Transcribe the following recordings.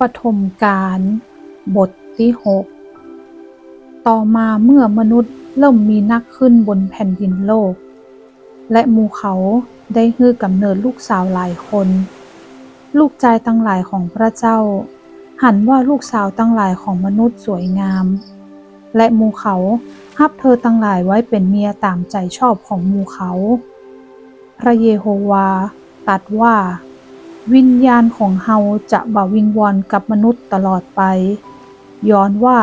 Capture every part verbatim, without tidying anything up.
ปฐมกาล บทตี้หก ต่อมาเมื่อมนุษย์เริ่มมีนักขึ้นบนแผ่นดินโลก และหมู่เขาได้หื้อกำเนิดลูกสาวหลายคน ลูกจายตังหลายของพระเจ้าหันว่าลูกสาวตังหลายของมนุษย์สวยงาม และหมู่เขาฮับเธอตังหลายไว้เป๋นเมียต๋ามใจ๋ชอบของหมู่เขา พระเยโฮวาห์ตรัสว่า วิญญาณของเฮาจะบ่วิงวอนกับมนุษย์ตลอดไป ย้อนว่า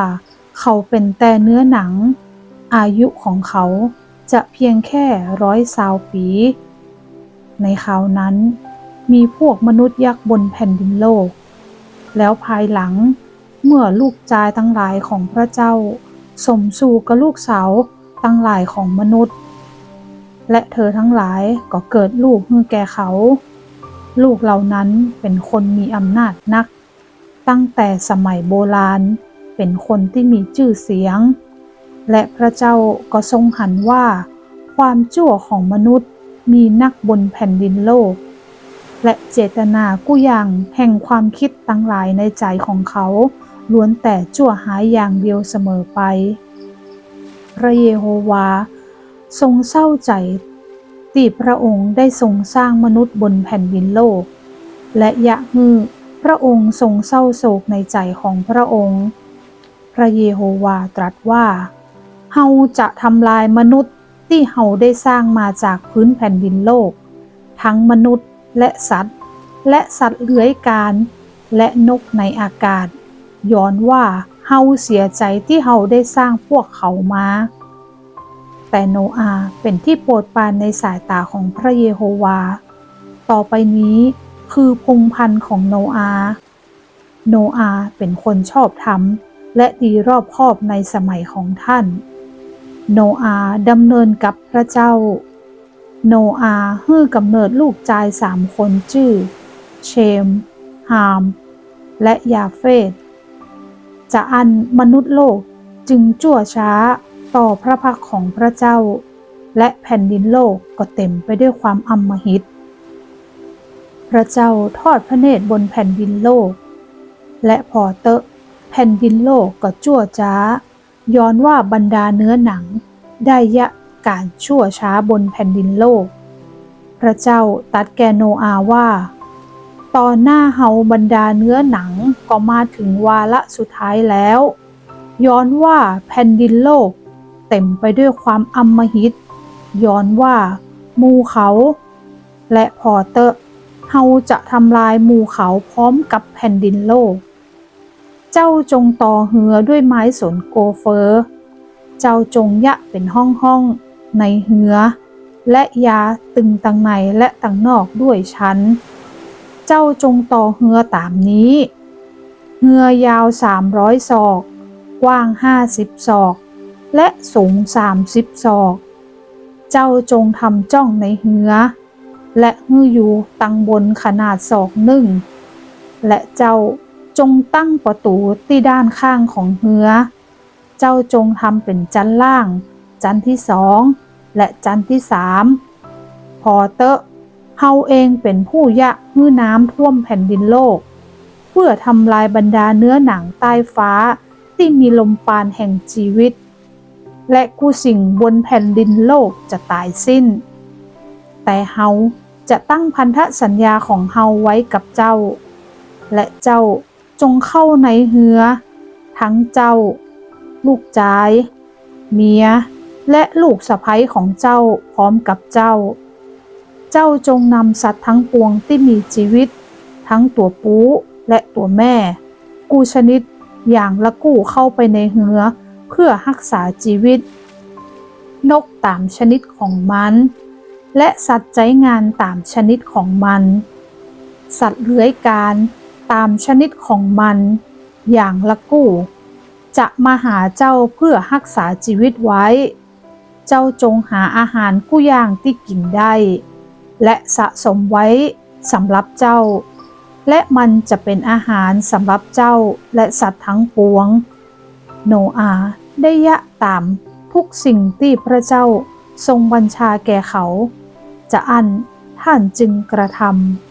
เขาเป๋นแต่เนื้อหนัง อายุของเขาจะเพียงแค่ร้อยซาวปี๋ ในคราวนั้นมีพวกมนุษย์ยักษ์บนแผ่นดินโลก แล้วภายหลังเมื่อลูกจายตังหลายของพระเจ้าสมสู่กับลูกสาวตังหลายของมนุษย์ และเธอตังหลายก็เกิดลูกหื้อแก่เขา ลูกเหล่านั้นเป๋นคนมีอำนาจนัก ตั้งแต่สมัยโบราณเป๋นคนตี้มีจื้อเสียง และพระเจ้าก็ทรงหันว่าความจั่วของมนุษย์มีนักบนแผ่นดินโลก และเจตนากู้อย่างแห่งความกึ๊ดตังหลายในใจ๋ของเขาล้วนแต่จั่วฮ้ายอย่างเดียวเสมอไป พระเยโฮวาห์ทรงเศร้าใจ๋ตี้พระองค์ได้ทรงสร้างมนุษย์บนแผ่นดินโลก และเยียะหื้อพระองค์ทรงเศร้าโศกในใจ๋ของพระองค์ พระเยโฮวาห์ตรัสว่า เฮาจะทำลายมนุษย์ตี้เฮาได้สร้างมาจากพื้นแผ่นดินโลก ทั้งมนุษย์และสัตว์ และสัตว์เลื้อยคลาน และนกในอากาศ ย้อนว่าเฮาเสียใจ๋ตี้เฮาได้สร้างพวกเขามา แต่โนอาห์เป๋นตี้โปรดปรานในสายต๋าของพระเยโฮวาห์ ต่อไปนี้คือพงศ์พันธุ์ของโนอาห์ โนอาห์เป๋นคนชอบธรรมและดีรอบคอบในสมัยของต้าน โนอาห์ดำเนินกับพระเจ้า โนอาห์หื้อกำเนิดลูกจายสามคนจื้อ เชม ฮาม และยาเฟท จาอั้นมนุษย์โลกจึงจั่วช้าต่อพระพักตร์ของพระเจ้า และแผ่นดินโลกก็เต๋มไปด้วยความอำมหิต พระเจ้าทอดพระเนตรบนแผ่นดินโลก และผ่อเต๊อะ แผ่นดินโลกก็จั่วจ๊า ย้อนว่าบรรดาเนื้อหนังได้เยียะก๋านจั่วจ๊าบนแผ่นดินโลก พระเจ้าตรัสแก่โนอาห์ว่า ต่อหน้าเฮาบรรดาเนื้อหนังก็มาเถิงวาระสุดท้ายแล้ว ย้อนว่าแผ่นดินโลกเต๋มไปด้วยความอำมหิต ย้อนว่าหมู่เขา และผ่อเต๊อะ เฮาจะทำลายหมู่เขาพร้อมกับแผ่นดินโลก เจ้าจงต่อเฮือด้วยไม้สนโกเฟอร์ เจ้าจงเยียะเป๋นห้องๆ ในเฮือ และยาตึงตังในและตังนอกด้วยชั้น เจ้าจงต่อเฮือต๋ามนี้ เฮือยาวสามร้อยศอก กว้างห้าสิบศอก และสูงสามสิบศอก เจ้าจงทำจ้องในเฮือ และหื้ออยู่ตังบนขนาดศอกนึ่ง และเจ้าจงตั้งประตู๋ตี้ด้านข้างของเฮือ เจ้าจงทำเป๋นจั๊นล่าง จั๊นตี้สอง และจั๊นตี้สาม ผ่อเต๊อะ เฮาเองเป๋นผู้เยียะหื้อน้ำท่วมแผ่นดินโลก เพื่อทำลายบรรดาเนื้อหนังใต้ฟ้าตี้มีลมปราณแห่งจีวิต และกู้สิ่งบนแผ่นดินโลกจะต๋ายสิ้น แต่เฮาจะตั้งพันธสัญญาของเฮาไว้กับเจ้า และเจ้าจงเข้าในเฮือ ทั้งเจ้า ลูกจาย เมีย และลูกสะใภ้ของเจ้าพร้อมกับเจ้า เจ้าจงนำสัตว์ทั้งปวงตี้มีจีวิต ทั้งตั๋วปู๊และตั๋วแม่ กู้ชนิดอย่างละกู้เข้าไปในเฮือ เพื่อฮักษาจีวิต นกต๋ามชนิดของมัน และสัตว์ใจ๊งานต๋ามชนิดของมัน สัตว์เลื้อยคลานต๋ามชนิดของมัน อย่างละกู้ จะมาหาเจ้าเพื่อฮักษาจีวิตไว้ เจ้าจงหาอาหารกู้อย่างตี้กิ๋นได้ และสะสมไว้สำหรับเจ้า และมันจะเป๋นอาหารสำหรับเจ้าและสัตว์ทั้งปวง โนอาห์ได้เยียะต๋ามทุกสิ่งตี้พระเจ้าทรงบัญชาแก่เขา จาอั้นต้านจึงกระทำ